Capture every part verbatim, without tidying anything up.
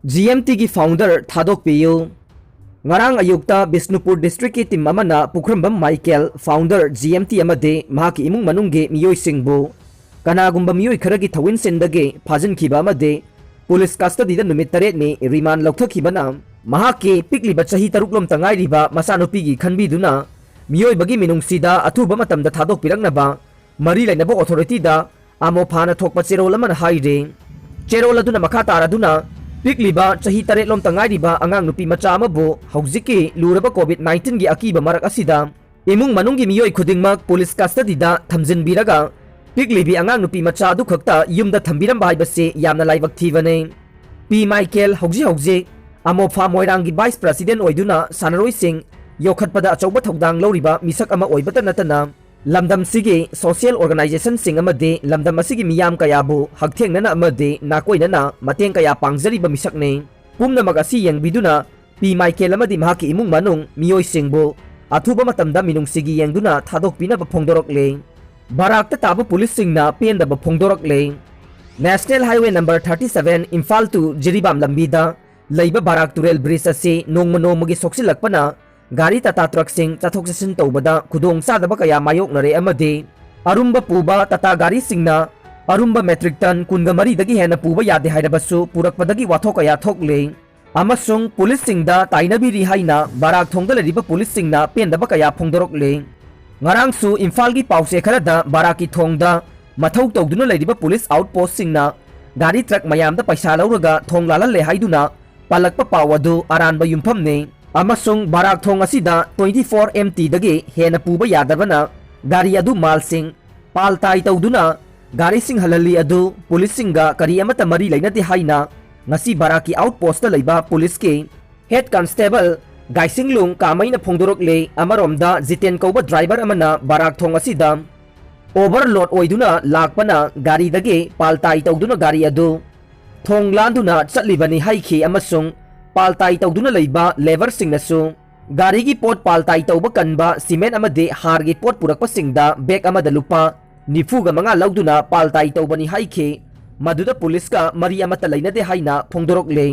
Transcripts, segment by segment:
G M ꯇꯤꯒꯤ founder ꯊꯥꯗꯣꯛꯄꯤꯌꯨ꯫ ꯉꯔꯥꯡ ꯑꯌꯨꯛꯇ ꯕꯤꯁꯅꯨꯄꯨꯔ districtꯀꯤ team ꯑꯃꯅ Pukhrambam Michael, founder G M T ꯑꯃꯗꯤ ꯃꯍꯥꯛꯀꯤ ꯏꯃꯨꯡ ꯃꯅꯨꯡꯒꯤ ꯃꯤꯑꯣꯏꯁꯤꯡꯕꯨ ꯀꯅꯥꯒꯨꯝꯕ ꯃꯤꯑꯣꯏ ꯈꯔꯒꯤ ꯊꯧꯏꯟꯁꯤꯟꯗꯒꯤ ꯐꯥꯖꯤꯟꯈꯤꯕ ꯑꯃꯗꯤ police custodyꯗ ꯅꯨꯃꯤꯠ ꯇꯔꯦꯠꯅꯤ remand ꯂꯧꯊꯈꯤꯕꯅ ꯃꯍꯥꯛꯀꯤ ꯄꯤꯛꯂꯤꯕ ꯆꯍꯤ ꯇꯔꯨꯛ ꯂꯣꯝꯇ ꯉꯥꯏꯔꯤꯕ ꯃꯆꯥꯅꯨꯄꯤꯒꯤ ꯈꯟꯕꯤꯗꯨꯅ ꯃꯤꯑꯣꯏꯕꯒꯤ ꯃꯤꯅꯨꯡꯁꯤꯗ ꯑꯊꯨꯕ ꯃꯇꯝꯗ ꯊꯥꯗꯣꯛꯄꯤꯔꯛꯅꯕ ꯃꯔꯤ ꯂꯩꯅꯕ authorityꯗ ꯑꯃꯣꯐꯥꯅ ꯊꯣꯛꯄ ꯆꯦꯔꯣꯜ ꯑꯃꯅ ꯍꯥꯏꯔꯤ꯫ ꯆꯦꯔꯣꯜ ꯑꯗꯨꯅ ꯃꯈꯥ ꯇꯥꯔꯗꯨꯅ, ꯄꯤꯛꯂꯤꯕ ꯆꯍꯤ ꯇꯔꯦꯠ ꯂꯣꯝꯇ ꯉꯥꯏꯔꯤꯕ ꯑꯉꯥꯡ ꯅꯨꯄꯤ ꯃꯆꯥ ꯑꯃꯕꯨ ꯍꯧꯖꯤꯛꯀꯤ ꯂꯨꯔꯕ COVID nineteenꯒꯤ ꯑꯀꯤꯕ ꯃꯔꯛ ꯑꯁꯤꯗ ꯏꯃꯨꯡ ꯃꯅꯨꯡꯒꯤ ꯃꯤꯑꯣꯏ ꯈꯨꯗꯤꯡꯃꯛ police custodyꯗ ꯊꯝꯖꯤꯟꯕꯤꯔꯒ, ꯄꯤꯛꯂꯤꯕꯤ ꯑꯉꯥꯡ ꯅꯨꯄꯤ ꯃꯆꯥ ꯑꯗꯨꯈꯛꯇ ꯌꯨꯝꯗ ꯊꯝꯕꯤꯔꯝꯕ ꯍꯥꯏꯕꯁꯤ ꯌꯥꯝꯅ ꯂꯥꯏꯕꯛ ꯊꯤꯕꯅꯤ꯫ ꯄꯤ ꯃꯥꯏꯀꯦꯜ ꯍꯧꯖꯤꯛ ꯍꯧꯖꯤꯛ ꯑꯃꯣꯐꯥ ꯃꯣꯏꯔꯥꯡꯒꯤ vice president ꯑꯣꯏꯗꯨꯅ ꯁꯥꯟꯅꯔꯣꯏꯁꯤꯡ ꯌꯣꯛꯈꯠꯄꯗ ꯑꯆꯧꯕ ꯊꯧꯗꯥꯡ ꯂꯧꯔꯤꯕ ꯃꯤꯁꯛ ꯑꯃ ꯑꯣꯏꯕꯇ ꯅꯠꯇꯅ, ꯂꯝꯗꯝꯁꯤꯒꯤ social organizationꯁꯤꯡ ꯑꯃꯗꯤ ꯂꯝꯗꯝ ꯑꯁꯤꯒꯤ ꯃꯤꯌꯥꯝ ꯀꯌꯥꯕꯨ ꯍꯛꯊꯦꯡꯅꯅ ꯑꯃꯗꯤ ꯅꯥꯀꯣꯏꯅꯅ ꯃꯇꯦꯡ ꯀꯌꯥ ꯄꯥꯡꯖꯔꯤꯕ ꯃꯤꯁꯛꯅꯤ꯫ ꯄꯨꯝꯅꯃꯛ ꯑꯁꯤ ꯌꯦꯡꯕꯤꯗꯨꯅ ꯄꯤ ꯃꯥꯏꯀꯦꯜ ꯑꯃꯗꯤ ꯃꯍꯥꯛꯀꯤ ꯏꯃꯨꯡ ꯃꯅꯨꯡ ꯃꯤꯑꯣꯏꯁꯤꯡꯕꯨ ꯑꯊꯨꯕ ꯃꯇꯝꯗ ꯃꯤꯅꯨꯡꯁꯤꯒꯤ ꯌꯦꯡꯗꯨꯅ ꯊꯥꯗꯣꯛꯄꯤꯅꯕ ꯐꯣꯡꯗꯣꯔꯛꯂꯦ꯫ ꯕꯔꯥꯛꯇ ꯇꯥꯕ policeꯁꯤꯡꯅ ꯄꯦꯟꯗꯕ ꯐꯣꯡꯗꯣꯔꯛꯂꯦ꯫ National Highway number thirty seven, Imphal to Jiribam ꯂꯝꯕꯤꯗ ꯂꯩꯕ ꯕꯔꯥꯛ ꯇꯨꯔꯦꯜ bridge ꯑꯁꯤ ꯅꯣꯡꯃ ꯅꯣꯡꯃꯒꯤ ꯁꯣꯛꯆꯤꯜꯂꯛꯄꯅ ꯒꯥꯔꯤ ꯇꯥꯇꯥ ꯇ꯭ꯔꯛꯁꯤꯡ ꯆꯠꯊꯣꯛ ꯆꯠꯁꯤꯟ ꯇꯧꯕꯗ ꯈꯨꯗꯣꯡ ꯆꯥꯗꯕ ꯀꯌꯥ ꯃꯥꯌꯣꯛꯅꯔꯦ ꯑꯃꯗꯤ ꯑꯔꯨꯝꯕ ꯄꯨꯕ ꯇꯥꯇꯥ ꯒꯥꯔꯤꯁꯤꯡꯅ ꯑꯔꯨꯝꯕ metric ton ꯀꯨꯟꯒ ꯃꯔꯤꯗꯒꯤ ꯍꯦꯟꯅ ꯄꯨꯕ ꯌꯥꯗꯦ ꯍꯥꯏꯔꯕꯁꯨ ꯄꯨꯔꯛꯄꯗꯒꯤ ꯋꯥꯊꯣꯛ ꯀꯌꯥ ꯊꯣꯛꯂꯦ ꯑꯃꯁꯨꯡ policeꯁꯤꯡꯗ ꯇꯥꯏꯅꯕꯤꯔꯤ ꯍꯥꯏꯅ ꯕꯔꯥꯛ ꯊꯣꯡꯗ ꯂꯩꯔꯤꯕ policeꯁꯤꯡꯅ ꯄꯦꯟꯗꯕ ꯀꯌꯥ ꯐꯣꯡꯗꯣꯔꯛꯂꯦ꯫ ꯉꯔꯥꯡꯁꯨ ꯏꯝꯐꯥꯜꯒꯤ ꯄꯥꯎꯆꯦ ꯈꯔꯗ ꯕꯔꯥꯛꯀꯤ ꯊꯣꯡꯗ ꯃꯊꯧ ꯇꯧꯗꯨꯅ ꯂꯩꯔꯤꯕ police outpostꯁꯤꯡꯅ ꯒꯥꯔꯤ ꯇ꯭ꯔꯛ ꯃꯌꯥꯝꯗ ꯄꯩꯁꯥ ꯂꯧꯔꯒ ꯊꯣꯡ ꯂꯥꯜꯍꯜꯂꯦ ꯍꯥꯏꯗꯨꯅ ꯄꯜꯂꯛꯄ ꯄꯥꯎ ꯑꯗꯨ ꯑꯔꯥꯟꯕ ꯌꯨꯝꯐꯝꯅꯤ ꯑꯃꯁꯨꯡ ꯕꯔꯥꯛ ꯊꯣꯡ ꯑꯁꯤꯗ twenty four M Tꯗꯒꯤ ꯍꯦꯟꯅ ꯄꯨꯕ ꯌꯥꯗꯕꯅ ꯒꯥꯔꯤ ꯑꯗꯨ ꯃꯥꯜꯁꯤꯡ ꯄꯥꯜ ꯇꯥꯏ ꯇꯧꯗꯨꯅ ꯒꯥꯔꯤꯁꯤꯡ ꯍꯜꯍꯜꯂꯤ ꯑꯗꯨ policeꯁꯤꯡꯒ ꯀꯔꯤ ꯑꯃꯠꯇ ꯃꯔꯤ ꯂꯩꯅꯗꯦ ꯍꯥꯏꯅ ꯉꯁꯤ ꯕꯔꯥꯛꯀꯤ outpostꯇ ꯂꯩꯕ policeꯀꯤ head constable ꯒꯥꯏꯁꯤꯡꯂꯨꯡ ꯀꯥꯃꯩꯅ ꯐꯣꯡꯗꯣꯔꯛꯂꯤ꯫ ꯑꯃꯔꯣꯝꯗ ꯖꯤꯇꯦꯟ ꯀꯧꯕ driver ꯑꯃꯅ ꯕꯔꯥꯛ ꯊꯣꯡ ꯑꯁꯤꯗ overload ꯑꯣꯏꯗꯨꯅ ꯂꯥꯛꯄꯅ ꯒꯥꯔꯤꯗꯒꯤ ꯄꯥꯜ ꯇꯥꯏ ꯇꯧꯗꯨꯅ ꯒꯥꯔꯤ ꯑꯗꯨ ꯊꯣꯡ ꯂꯥꯟꯗꯨꯅ ꯆꯠꯂꯤꯕꯅꯤ ꯍꯥꯏꯈꯤ ꯑꯃꯁꯨꯡ ꯄꯥꯜ ꯇꯥꯏ ꯇꯧꯗꯨꯅ ꯂꯩꯕ labourꯁꯤꯡꯅꯁꯨ ꯒꯥꯔꯤꯒꯤ ꯄꯣꯠ ꯄꯥꯜ ꯇꯥꯏ ꯇꯧꯕ ꯀꯟꯕ cement ꯑꯃꯗꯤ ꯍꯥꯔꯒꯤ ꯄꯣꯠ ꯄꯨꯔꯛꯄꯁꯤꯡꯗ bag ꯑꯃꯗ ꯂꯨꯄꯥ ꯅꯤꯐꯨꯒ ꯃꯉꯥ ꯂꯧꯗꯨꯅ ꯄꯥꯜ ꯇꯥꯏ ꯇꯧꯕꯅꯤ ꯍꯥꯏꯈꯤ꯫ ꯃꯗꯨꯗ ꯄꯨꯂꯤꯁꯀ ꯃꯔꯤ ꯑꯃꯠꯇ ꯂꯩꯅꯗꯦ ꯍꯥꯏꯅ ꯐꯣꯡꯗꯣꯔꯛꯂꯦ꯫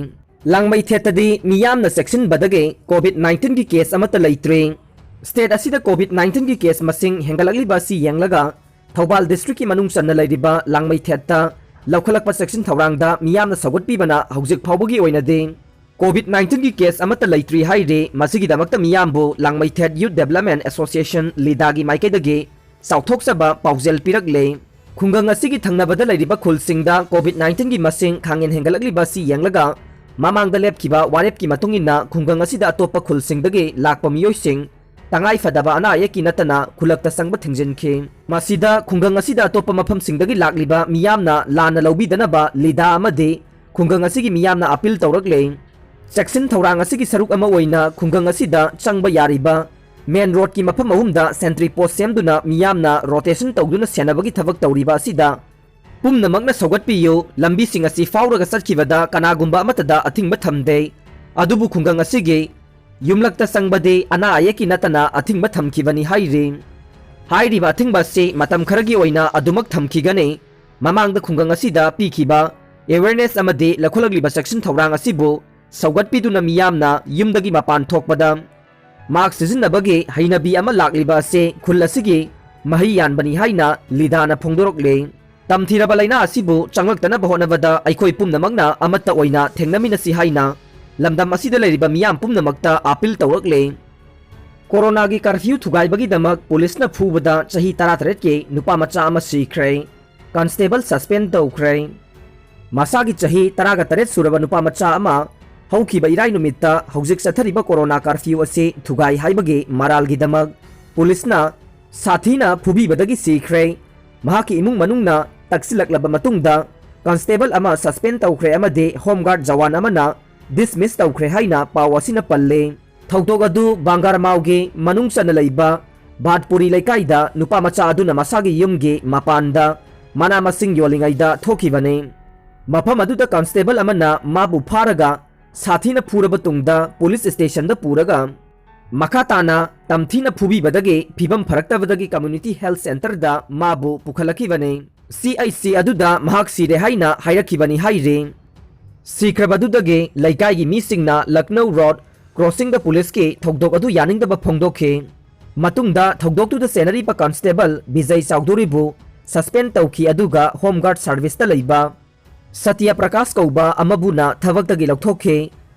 ꯂꯥꯡꯃꯩꯊꯦꯠꯇꯗꯤ ꯃꯤꯌꯥꯝꯅ ꯆꯦꯛꯁꯤꯟꯕꯗꯒꯤ ꯀꯣꯚꯤꯗ ꯅꯥꯏꯟꯇꯤꯟꯒꯤ ꯀꯦꯁ ꯑꯃꯠꯇ ꯂꯩꯇ꯭ꯔꯦ꯫ ꯁ꯭ꯇꯦꯠ ꯑꯁꯤꯗ ꯀꯣꯚꯤꯗ ꯅꯥꯏꯟꯇꯤꯟꯒꯤ ꯀꯦꯁ ꯃꯁꯤꯡ ꯍꯦꯟꯒꯠꯂꯛꯂꯤꯕ ꯑꯁꯤ ꯌꯦꯡꯂꯒ ꯊꯧꯕꯥꯜ ꯗꯤꯁꯇ꯭ꯔꯤꯛꯀꯤ ꯃꯅꯨꯡ ꯆꯟꯅ ꯂꯩꯔꯤꯕ ꯂꯥꯡꯃꯩꯊꯦꯠꯇ ꯂꯧꯈꯠꯂꯛꯄ ꯆꯦꯛꯁꯤꯟ ꯊꯧꯔꯥꯡꯗ ꯃꯤꯌꯥꯝꯅ ꯁꯧꯒꯠꯄꯤꯕꯅ ꯍꯧꯖꯤꯛ ꯐꯥꯎꯕꯒꯤ ꯑꯣꯏꯅꯗꯤ ꯀꯣꯚꯤꯗ ꯅꯥꯏꯟꯇꯤꯟꯒꯤ ꯀꯦꯁ ꯑꯃꯠꯇ ꯂꯩꯇ꯭ꯔꯤ ꯍꯥꯏꯔꯤ꯫ ꯃꯁꯤꯒꯤꯗꯃꯛꯇ ꯃꯤꯌꯥꯝꯕꯨ ꯂꯥꯡꯃꯩꯊꯦꯠ ꯌꯨꯠ ꯗꯦꯕꯂꯞꯃꯦꯟ ꯑꯦꯁꯣꯁꯤꯌꯦꯁꯟ, ꯂꯤꯗꯥꯒꯤ ꯃꯥꯏꯀꯩꯗꯒꯤ ꯆꯥꯎꯊꯣꯛꯆꯕ ꯄꯥꯎꯖꯦꯜ ꯄꯤꯔꯛꯂꯦ꯫ ꯈꯨꯡꯒꯪ ꯑꯁꯤꯒꯤ ꯊꯪꯅꯕꯗ ꯂꯩꯔꯤꯕ ꯈꯨꯜꯁꯤꯡꯗ ꯀꯣꯚꯤꯗ ꯅꯥꯏꯟꯇꯤꯟꯒꯤ ꯃꯁꯤꯡ ꯈꯥꯡꯍꯦꯟ ꯍꯦꯟꯒꯠꯂꯛꯂꯤꯕ ꯑꯁꯤ ꯌꯦꯡꯂꯒ ꯃꯃꯥꯡꯗ ꯂꯦꯞꯈꯤꯕ ꯋꯥꯔꯦꯞꯀꯤ ꯃꯇꯨꯡ ꯏꯟꯅ ꯈꯨꯡꯒꯪ ꯑꯁꯤꯗ ꯑꯇꯣꯞꯄ ꯈꯨꯜꯁꯤꯡꯗꯒꯤ ꯂꯥꯛꯄ ꯃꯤꯑꯣꯏꯁꯤꯡ ꯇꯉꯥꯏ ꯐꯗꯕ ꯑꯅꯥ ꯑꯌꯦꯛꯀꯤ ꯅꯠꯇꯅ ꯈꯨꯜꯂꯛꯇ ꯆꯪꯕ ꯊꯤꯡꯖꯤꯟꯈꯤ꯫ ꯃꯁꯤꯗ ꯈꯨꯡꯒꯪ ꯑꯁꯤꯗ ꯑꯇꯣꯞꯄ ꯃꯐꯝꯁꯤꯡꯗꯒꯤ ꯂꯥꯛꯂꯤꯕ ꯃꯤꯌꯥꯝꯅ ꯂꯥꯟꯅ ꯂꯧꯕꯤꯗꯅꯕ ꯂꯤꯗꯥ ꯑꯃꯗꯤ ꯈꯨꯡꯒꯪ ꯑꯁꯤꯒꯤ ꯃꯤꯌꯥꯝꯅ ꯑꯄꯤꯜ ꯇꯧꯔꯛꯂꯦ꯫ ꯆꯦꯛꯁꯤꯟ ꯊꯧꯔꯥꯡ ꯑꯁꯤꯒꯤ ꯁꯔꯨꯛ ꯑꯃ ꯑꯣꯏꯅ ꯈꯨꯡꯒꯪ ꯑꯁꯤꯗ ꯆꯪꯕ ꯌꯥꯔꯤꯕ ꯃꯦꯟ ꯔꯣꯗꯀꯤ ꯃꯐꯝ ꯑꯍꯨꯝꯗ ꯁꯦꯟꯇ꯭ꯔꯤ ꯄꯣꯁ ꯁꯦꯝꯗꯨꯅ ꯃꯤꯌꯥꯝꯅ ꯔꯣꯇꯦꯁꯟ ꯇꯧꯗꯨꯅ ꯁꯦꯟꯅꯕꯒꯤ ꯊꯕꯛ ꯇꯧꯔꯤꯕ ꯑꯁꯤꯗ ꯄꯨꯝꯅꯃꯛꯅ ꯁꯧꯒꯠꯄꯤꯌꯨ꯫ ꯂꯝꯕꯤꯁꯤꯡ ꯑꯁꯤ ꯐꯥꯎꯔꯒ ꯆꯠꯈꯤꯕꯗ ꯀꯅꯥꯒꯨꯝꯕ ꯑꯃꯠꯇꯗ ꯑꯊꯤꯡꯕ ꯊꯝꯗꯦ꯫ ꯑꯗꯨꯕꯨ ꯈꯨꯡꯒꯪ ꯑꯁꯤꯒꯤ ꯌꯨꯝꯂꯛꯇ ꯆꯪꯕꯗꯤ ꯑꯅꯥ ꯑꯌꯦꯛꯀꯤ ꯅꯠꯇꯅ ꯑꯊꯤꯡꯕ ꯊꯝꯈꯤꯕꯅꯤ ꯍꯥꯏꯔꯤ꯫ ꯍꯥꯏꯔꯤꯕ ꯑꯊꯤꯡꯕ ꯑꯁꯤ ꯃꯇꯝ ꯈꯔꯒꯤ ꯑꯣꯏꯅ ꯑꯗꯨꯃꯛ ꯊꯝꯈꯤꯒꯅꯤ꯫ ꯃꯃꯥꯡꯗ ꯈꯨꯡꯒꯪ ꯑꯁꯤꯗ ꯄꯤꯈꯤꯕ ꯑꯦꯋꯦꯔꯅꯦꯁ ꯑꯃꯗꯤ ꯂꯧꯈꯠꯂꯛꯂꯤꯕ ꯆꯦꯛꯁꯤꯟ ꯊꯧꯔꯥꯡ ꯑꯁꯤꯕꯨ ꯁꯧꯒꯠꯄꯤꯗꯨꯅ ꯃꯤꯌꯥꯝꯅ ꯌꯨꯝꯗꯒꯤ ꯃꯄꯥꯟ ꯊꯣꯛꯄꯗ ꯃꯥꯛꯁ ꯁꯤꯖꯤꯟꯅꯕꯒꯤ ꯍꯩꯅꯕꯤ ꯑꯃ ꯂꯥꯛꯂꯤꯕ ꯑꯁꯤ ꯈꯨꯜ ꯑꯁꯤꯒꯤ ꯃꯍꯩ ꯌꯥꯟꯕꯅꯤ ꯍꯥꯏꯅ ꯂꯤꯗꯥꯅ ꯐꯣꯡꯗꯣꯔꯛꯂꯦ꯫ ꯇꯝꯊꯤꯔꯕ ꯂꯥꯏꯅꯥ ꯑꯁꯤꯕꯨ ꯆꯪꯂꯛꯇꯅꯕ ꯍꯣꯠꯅꯕꯗ ꯑꯩꯈꯣꯏ ꯄꯨꯝꯅꯃꯛꯅ ꯑꯃꯠꯇ ꯑꯣꯏꯅ ꯊꯦꯡꯅꯃꯤꯟꯅꯁꯤ ꯍꯥꯏꯅ ꯂꯝꯗꯝ ꯑꯁꯤꯗ ꯂꯩꯔꯤꯕ ꯃꯤꯌꯥꯝ ꯄꯨꯝꯅꯃꯛꯇ ꯑꯥꯄꯤꯜ ꯇꯧꯔꯛꯂꯦ꯫ ꯀꯣꯔꯣꯅꯥꯒꯤ ꯀꯔꯐ꯭ꯌꯨ ꯊꯨꯒꯥꯏꯕꯒꯤꯗꯃꯛ ꯄꯨꯂꯤꯁꯅ ꯐꯨꯕꯗ ꯆꯍꯤ ꯇꯔꯥꯇꯔꯦꯠꯀꯤ ꯅꯨꯄꯥ ꯃꯆꯥ ꯑꯃ ꯁꯤꯈ꯭ꯔꯦ꯫ ꯀꯟꯁꯇꯦꯕꯜ ꯁꯁꯄꯦꯟ ꯇꯧꯈ꯭ꯔꯦ꯫ ꯃꯁꯥꯒꯤ ꯆꯍꯤ ꯇꯔꯥꯒ ꯇꯔꯦꯠ ꯁꯨꯔꯕ ꯅꯨꯄꯥ ꯃꯆꯥ ꯑꯃ ꯍꯧꯈꯤꯕ ꯏꯔꯥꯏ ꯅꯨꯃꯤꯠꯇ ꯍꯧꯖꯤꯛ ꯆꯠꯊꯔꯤꯕ ꯀꯣꯔꯣꯅꯥ ꯀꯔꯐ꯭ꯌꯨ ꯑꯁꯤ ꯊꯨꯒꯥꯏ ꯍꯥꯏꯕꯒꯤ ꯃꯔꯥꯜꯒꯤꯗꯃꯛ ꯄꯨꯂꯤꯁꯅ ꯁꯥꯊꯤꯅ ꯐꯨꯕꯤꯕꯗꯒꯤ ꯁꯤꯈ꯭ꯔꯦ꯫ ꯃꯍꯥꯛꯀꯤ ꯏꯃꯨꯡ ꯃꯅꯨꯡꯅ ꯇꯛꯁꯤꯜꯂꯛꯂꯕ ꯃꯇꯨꯡꯗ ꯀꯟꯁꯇꯦꯕꯜ ꯑꯃ ꯁꯁꯄꯦꯟ ꯇꯧꯈ꯭ꯔꯦ ꯑꯃꯗꯤ ꯍꯣꯝ ꯒꯥꯔꯗ ꯖꯋꯥꯟ ꯑꯃꯅ ꯗꯤꯁꯃꯤꯁ ꯇꯧꯈ꯭ꯔꯦ ꯍꯥꯏꯅ ꯄꯥꯎ ꯑꯁꯤꯅ ꯄꯜꯂꯤ꯫ ꯊꯧꯗꯣꯛ ꯑꯗꯨ ꯕꯥꯡꯒꯔꯃꯥꯎꯒꯤ ꯃꯅꯨꯡ ꯆꯟꯅ ꯂꯩꯕ ꯚꯥꯠꯄꯨꯔꯤ ꯂꯩꯀꯥꯏꯗ ꯅꯨꯄꯥ ꯃꯆꯥ ꯑꯗꯨꯅ ꯃꯁꯥꯒꯤ ꯌꯨꯝꯒꯤ ꯃꯄꯥꯟꯗ ꯃꯅꯥ ꯃꯁꯤꯡ ꯌꯣꯜꯂꯤꯉꯩꯗ ꯊꯣꯛꯈꯤꯕꯅꯤ꯫ ꯃꯐꯝ ꯑꯗꯨꯗ ꯀꯟꯁꯇꯦꯕꯜ ꯑꯃꯅ ꯃꯥꯕꯨ ꯐꯥꯔꯒ ꯁꯥꯊꯤꯅ ꯐꯨꯔꯕ ꯇꯨꯡꯗ ꯄꯨꯂꯤꯁ ꯁ꯭ꯇꯦꯁꯟꯗ ꯄꯨꯔꯒ ꯃꯈꯥ ꯇꯥꯅ ꯇꯝꯊꯤꯅ ꯐꯨꯕꯤꯕꯗꯒꯤ ꯐꯤꯕꯝ ꯐꯔꯛꯇꯕꯗꯒꯤ ꯀꯝꯃ꯭ꯌꯨꯅꯤꯇꯤ ꯍꯦꯜꯊ ꯁꯦꯟꯇꯔꯗ ꯃꯥꯕꯨ ꯄꯨꯈꯠꯂꯛꯈꯤꯕꯅꯤ꯫ ꯁꯤ ꯑꯩꯆ ꯁꯤ ꯑꯗꯨꯗ ꯃꯍꯥꯛ ꯁꯤꯔꯦ ꯍꯥꯏꯅ ꯍꯥꯏꯔꯛꯈꯤꯕꯅꯤ ꯍꯥꯏꯔꯤ꯫ ꯁꯤꯈ꯭ꯔꯕꯗꯨꯗꯒꯤ ꯂꯩꯀꯥꯏꯒꯤ ꯃꯤꯁꯤꯡꯅ ꯂꯛꯅꯧ ꯔꯣꯗ ꯀ꯭ꯔꯣꯁꯤꯡꯗ ꯄꯨꯂꯤꯁꯀꯤ ꯊꯧꯗꯣꯛ ꯑꯗꯨ ꯌꯥꯅꯤꯡꯗꯕ ꯐꯣꯡꯗꯣꯛꯈꯤ꯫ ꯃꯇꯨꯡꯗ ꯊꯧꯗꯣꯛꯇꯨꯗ ꯁꯦꯟꯅꯔꯤꯕ ꯀꯟꯁꯇꯦꯕꯜ ꯕꯤꯖꯩ ꯆꯧꯙꯨꯔꯤꯕꯨ ꯁꯁꯄꯦꯟ ꯇꯧꯈꯤ, ꯑꯗꯨꯒ ꯍꯣꯝ ꯒꯥꯔꯗ ꯁꯔꯚꯤꯁꯇ ꯂꯩꯕ ꯁꯇ꯭ꯌ ꯄ꯭ꯔꯀꯥꯁ ꯀꯧꯕ ꯑꯃꯕꯨꯅ ꯊꯕꯛꯇꯒꯤ ꯂꯧꯊꯣꯛꯈꯤ꯫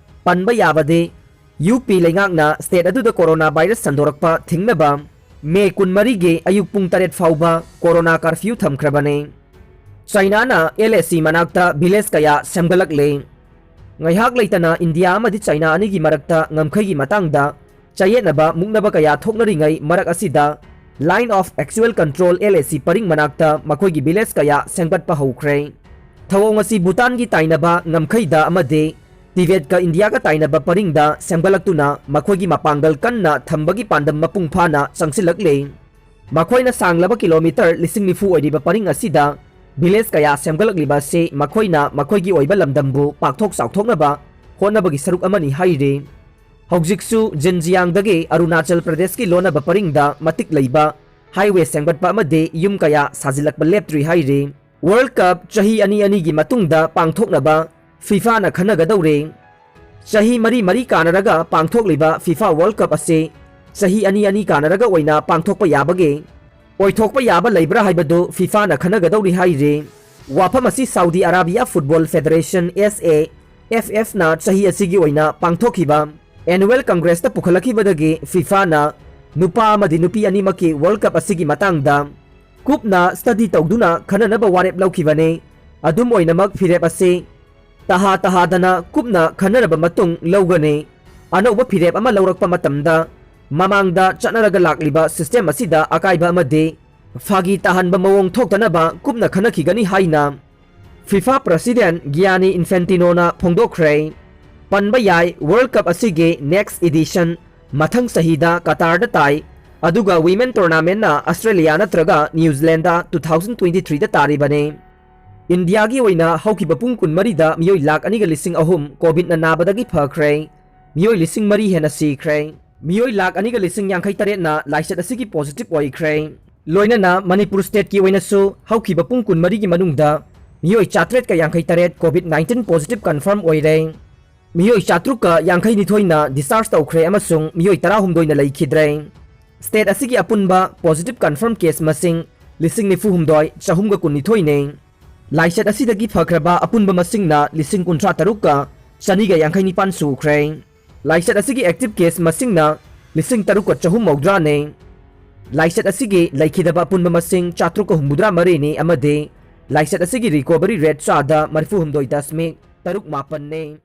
ꯄꯟꯕ ꯌꯥꯕꯗꯤ, ꯌꯨ ꯄꯤ ꯂꯩꯉꯥꯛꯅ ꯁ꯭ꯇꯦꯠ ꯑꯗꯨꯗ ꯀꯣꯔꯣꯅꯥ ꯚꯥꯏꯔꯁ ꯁꯟꯗꯣꯔꯛꯄ ꯊꯤꯡꯅꯕ ꯃꯦ ꯀꯨꯟꯃꯔꯤꯒꯤ ꯑꯌꯨꯛ ꯄꯨꯡ ꯇꯔꯦꯠ ꯐꯥꯎꯕ ꯀꯣꯔꯣꯅꯥ ꯀꯔꯐ꯭ꯌꯨ ꯊꯝꯈ꯭ꯔꯕꯅꯤ꯫ ꯆꯥꯏꯅꯥꯅ ꯑꯦꯜ ꯑꯦ ꯁꯤ ꯃꯅꯥꯛꯇ ꯚꯤꯂꯦꯖ ꯀꯌꯥ ꯁꯦꯝꯒꯠꯂꯛꯂꯦ꯫ ꯉꯥꯏꯍꯥꯛ ꯂꯩꯇꯅ ꯏꯟꯗꯤꯌꯥ ꯑꯃꯗꯤ ꯆꯥꯏꯅꯥ ꯑꯅꯤꯒꯤ ꯃꯔꯛꯇ ꯉꯝꯈꯩꯒꯤ ꯃꯇꯥꯡꯗ ꯆꯌꯦꯠꯅꯕ ꯃꯨꯛꯅꯕ ꯀꯌꯥ ꯊꯣꯛꯅꯔꯤꯉꯩ ꯃꯔꯛ ꯑꯁꯤꯗ Line of Actual Control, L A C, ꯄꯔꯤꯡ ꯃꯅꯥꯛꯇ ꯃꯈꯣꯏꯒꯤ ꯚꯤꯂꯦꯖ ꯀꯌꯥ ꯁꯦꯝꯒꯠꯄ ꯍꯧꯈ꯭ꯔꯦ꯫ ꯊꯧꯑꯣꯡ ꯑꯁꯤ ꯚꯨꯇꯥꯟꯒꯤ ꯇꯥꯏꯅꯕ ꯉꯝꯈꯩꯗ ꯑꯃꯗꯤ ꯇꯤꯕꯦꯠꯀ ꯏꯟꯗꯤꯌꯥꯒ ꯇꯥꯏꯅꯕ ꯄꯔꯤꯡꯗ ꯁꯦꯝꯒꯠꯂꯛꯇꯨꯅ ꯃꯈꯣꯏꯒꯤ ꯃꯄꯥꯡꯒꯜ ꯀꯟꯅ ꯊꯝꯕꯒꯤ ꯄꯥꯟꯗꯝ ꯃꯄꯨꯡ ꯐꯥꯅ ꯆꯪꯁꯤꯜꯂꯛꯂꯦ꯫ ꯃꯈꯣꯏꯅ ꯁꯥꯡꯂꯕ ꯀꯤꯂꯣꯃꯤꯇꯔ ꯂꯤꯁꯤꯡ ꯅꯤꯐꯨ ꯑꯣꯏꯔꯤꯕ ꯄꯔꯤꯡ ꯑꯁꯤꯗ ꯚꯤꯂꯦꯖ ꯀꯌꯥ ꯁꯦꯝꯒꯠꯂꯛꯂꯤꯕ ꯑꯁꯤ ꯃꯈꯣꯏꯅ ꯃꯈꯣꯏꯒꯤ ꯑꯣꯏꯕ ꯂꯝꯗꯝꯕꯨ ꯄꯥꯛꯊꯣꯛ ꯆꯥꯎꯊꯣꯛꯅꯕ ꯍꯣꯠꯅꯕꯒꯤ ꯁꯔꯨꯛ ꯑꯃꯅꯤ ꯍꯥꯏꯔꯤ꯫ ꯍꯧꯖꯤꯛꯁꯨ ꯖꯤꯟꯖꯤꯌꯥꯡꯗꯒꯤ ꯑꯔꯨꯅꯥꯆꯜ ꯄ꯭ꯔꯗꯦꯁꯀꯤ ꯂꯣꯟꯅꯕ ꯄꯔꯤꯡꯗ ꯃꯇꯤꯛ ꯂꯩꯕ ꯍꯥꯏꯋꯦ ꯁꯦꯝꯒꯠꯄ ꯑꯃꯗꯤ ꯌꯨꯝ ꯀꯌꯥ ꯁꯥꯖꯤꯜꯂꯛꯄ ꯂꯦꯞꯇ꯭ꯔꯤ ꯍꯥꯏꯔꯤ꯫ ꯋꯥꯔꯜꯗ ꯀꯞ ꯆꯍꯤ ꯑꯅꯤ ꯑꯅꯤꯒꯤ ꯃꯇꯨꯡꯗ ꯄꯥꯡꯊꯣꯛꯅꯕ ꯐꯤꯐꯥꯅ ꯈꯟꯅꯒꯗꯧꯔꯦ꯫ ꯆꯍꯤ ꯃꯔꯤ ꯃꯔꯤ ꯀꯥꯟꯅꯔꯒ ꯄꯥꯡꯊꯣꯛꯂꯤꯕ ꯐꯤꯐꯥ ꯋꯥꯔꯜꯗ ꯀꯞ ꯑꯁꯤ ꯆꯍꯤ ꯑꯅꯤ ꯑꯅꯤ ꯀꯥꯟꯅꯔꯒ ꯑꯣꯏꯅ ꯄꯥꯡꯊꯣꯛꯄ ꯌꯥꯕꯒꯦ? ꯑꯣꯏꯊꯣꯛꯄ ꯌꯥꯕ ꯂꯩꯕ꯭ꯔꯥ ꯍꯥꯏꯕꯗꯨ ꯐꯤꯐꯥꯅ ꯈꯟꯅꯒꯗꯧꯔꯤ ꯍꯥꯏꯔꯤ꯫ ꯋꯥꯐꯝ ꯑꯁꯤ Saudi Arabia football federation, S A F F, ꯅ ꯆꯍꯤ ꯑꯁꯤꯒꯤ ꯑꯣꯏꯅ ꯄꯥꯡꯊꯣꯛꯈꯤꯕ ꯑꯦꯅꯨꯋꯦꯜ ꯀꯪꯒ꯭ꯔꯦꯁꯇ ꯄꯨꯈꯠꯂꯛꯈꯤꯕꯗꯒꯤ ꯐꯤꯐꯥꯅ ꯅꯨꯄꯥ ꯑꯃꯗꯤ ꯅꯨꯄꯤ ꯑꯅꯤꯃꯛꯀꯤ ꯋꯥꯔꯜꯗ ꯀꯞ ꯑꯁꯤꯒꯤ ꯃꯇꯥꯡꯗ ꯀꯨꯞꯅ ꯁ꯭ꯇꯗꯤ ꯇꯧꯗꯨꯅ ꯈꯟꯅꯅꯕ ꯋꯥꯔꯦꯞ ꯂꯧꯈꯤꯕꯅꯤ꯫ ꯑꯗꯨꯝ ꯑꯣꯏꯅꯃꯛ, ꯐꯤꯔꯦꯞ ꯑꯁꯤ ꯇꯍꯥ ꯇꯍꯥꯗꯅ ꯀꯨꯞꯅ ꯈꯟꯅꯔꯕ ꯃꯇꯨꯡ ꯂꯧꯒꯅꯤ꯫ ꯑꯅꯧꯕ ꯐꯤꯔꯦꯞ ꯑꯃ ꯂꯧꯔꯛꯄ ꯃꯇꯝꯗ ꯃꯃꯥꯡꯗ ꯆꯠꯅꯔꯒ ꯂꯥꯛꯂꯤꯕ ꯁꯤꯁꯇꯦꯝ ꯑꯁꯤꯗ ꯑꯀꯥꯏꯕ ꯑꯃꯗꯤ ꯐꯥꯒꯤ ꯇꯥꯍꯟꯕ ꯃꯑꯣꯡ ꯊꯣꯛꯇꯅꯕ ꯀꯨꯞꯅ ꯈꯟꯅꯈꯤꯒꯅꯤ ꯍꯥꯏꯅ ꯐꯤꯐꯥ ꯄ꯭ꯔꯁꯤꯗꯦꯟ ꯒꯤꯌꯥꯅꯤ ꯏꯟꯐꯦꯟꯇꯤꯅꯣꯅ ꯐꯣꯡꯗꯣꯛꯈ꯭ꯔꯦ꯫ ꯄꯟꯕ ꯌꯥꯏ, ꯋꯥꯔꯜꯗ ꯀꯞ ꯑꯁꯤꯒꯤ ꯅꯦꯛꯁ ꯏꯗꯤꯁꯟ ꯃꯊꯪ ꯆꯍꯤꯗ ꯀꯇꯥꯔꯗ ꯇꯥꯏ, ꯑꯗꯨꯒ ꯋꯤꯃꯦꯟ ꯇꯣꯔꯅꯥꯃꯦꯟꯅ ꯑꯁꯇ꯭ꯔꯦꯂꯤꯌꯥ ꯅꯠꯇ꯭ꯔꯒ new Zealand two thousand twenty three ꯗ ꯇꯥꯔꯤꯕꯅꯤ꯫ ꯏꯟꯗꯤꯌꯥꯒꯤ ꯑꯣꯏꯅ ꯍꯧꯈꯤꯕ ꯄꯨꯡ ꯀꯨꯟꯃꯔꯤꯗ ꯃꯤꯑꯣꯏ ꯂꯥꯈ ꯑꯅꯤꯒ ꯂꯤꯁꯤꯡ ꯑꯍꯨꯝ ꯀꯣꯚꯤꯗꯅ ꯅꯥꯕꯗꯒꯤ ꯐꯈ꯭ꯔꯦ꯫ ꯃꯤꯑꯣꯏ ꯂꯤꯁꯤꯡ ꯃꯔꯤ ꯍꯦꯟꯅ ꯁꯤꯈ꯭ꯔꯦ꯫ ꯃꯤꯑꯣꯏ ꯂꯥꯈ ꯑꯅꯤꯒ ꯂꯤꯁꯤꯡ ꯌꯥꯡꯈꯩ ꯇꯔꯦꯠꯅ ꯂꯥꯏꯆꯠ ꯑꯁꯤꯒꯤ ꯄꯣꯖꯤꯇꯤꯚ ꯑꯣꯏꯈ꯭ꯔꯦ꯫ ꯂꯣꯏꯅꯅ ꯃꯅꯤꯄꯨꯔ stateꯀꯤ ꯑꯣꯏꯅꯁꯨ ꯍꯧꯈꯤꯕ ꯄꯨꯡ ꯀꯨꯟꯃꯔꯤꯒꯤ ꯃꯅꯨꯡꯗ ꯃꯤꯑꯣꯏ ꯆꯥꯇ꯭ꯔꯦꯠꯀ ꯌꯥꯡꯈꯩ ꯇꯔꯦꯠ COVID nineteen positive confirm ꯑꯣꯏꯔꯦ꯫ ꯃꯤꯑꯣꯏ ꯆꯥꯇ꯭ꯔꯨꯛꯀ ꯌꯥꯡꯈꯩ ꯅꯤꯊꯣꯏꯅ discharge ꯇꯧꯈ꯭ꯔꯦ ꯑꯃꯁꯨꯡ ꯃꯤꯑꯣꯏ ꯇꯔꯥꯍꯨꯝꯗꯣꯏꯅ ꯂꯩꯈꯤꯗ꯭ꯔꯦ꯫ State ꯑꯁꯤꯒꯤ ꯑꯄꯨꯟꯕ positive confirm case ꯃꯁꯤꯡ ꯂꯤꯁꯤꯡ ꯅꯤꯐꯨ ꯍꯨꯝꯗꯣꯏ ꯆꯍꯨꯝꯒ ꯀꯨꯟꯅꯤꯊꯣꯏꯅꯦ꯫ ꯂꯥꯏꯆꯠ ꯑꯁꯤꯗꯒꯤ ꯐꯈ꯭ꯔꯕ ꯑꯄꯨꯟꯕ ꯃꯁꯤꯡꯅ ꯂꯤꯁꯤꯡ ꯀꯨꯟꯊ꯭ꯔꯥ ꯇꯔꯨꯛꯀ ꯆꯅꯤꯒ ꯌꯥꯡꯈꯩ ꯅꯤꯄꯥꯟ ꯁꯨꯈ꯭ꯔꯦ꯫ ꯂꯥꯏꯆꯠ ꯑꯁꯤꯒꯤ active case ꯃꯁꯤꯡꯅ ꯂꯤꯁꯤꯡ ꯇꯔꯨꯛꯀ ꯆꯍꯨꯝ ꯃꯧꯗ꯭ꯔꯥꯅꯦ꯫ ꯂꯥꯏꯆꯠ ꯑꯁꯤꯒꯤ ꯂꯩꯈꯤꯗꯕ ꯑꯄꯨꯟꯕ ꯃꯁꯤꯡ ꯆꯥꯇ꯭ꯔꯨꯛꯀ ꯍꯨꯝꯐꯨꯇꯔꯥ ꯃꯔꯤꯅꯤ ꯑꯃꯗꯤ ꯂꯥꯏꯆꯠ ꯑꯁꯤꯒꯤ recovery rate ꯆꯥꯗ ꯃꯔꯤꯐꯨ ꯍꯨꯝꯗꯣꯏ ꯗꯁꯃꯤꯛ ꯇꯔꯨꯛ ꯃꯥꯄꯟꯅꯤ꯫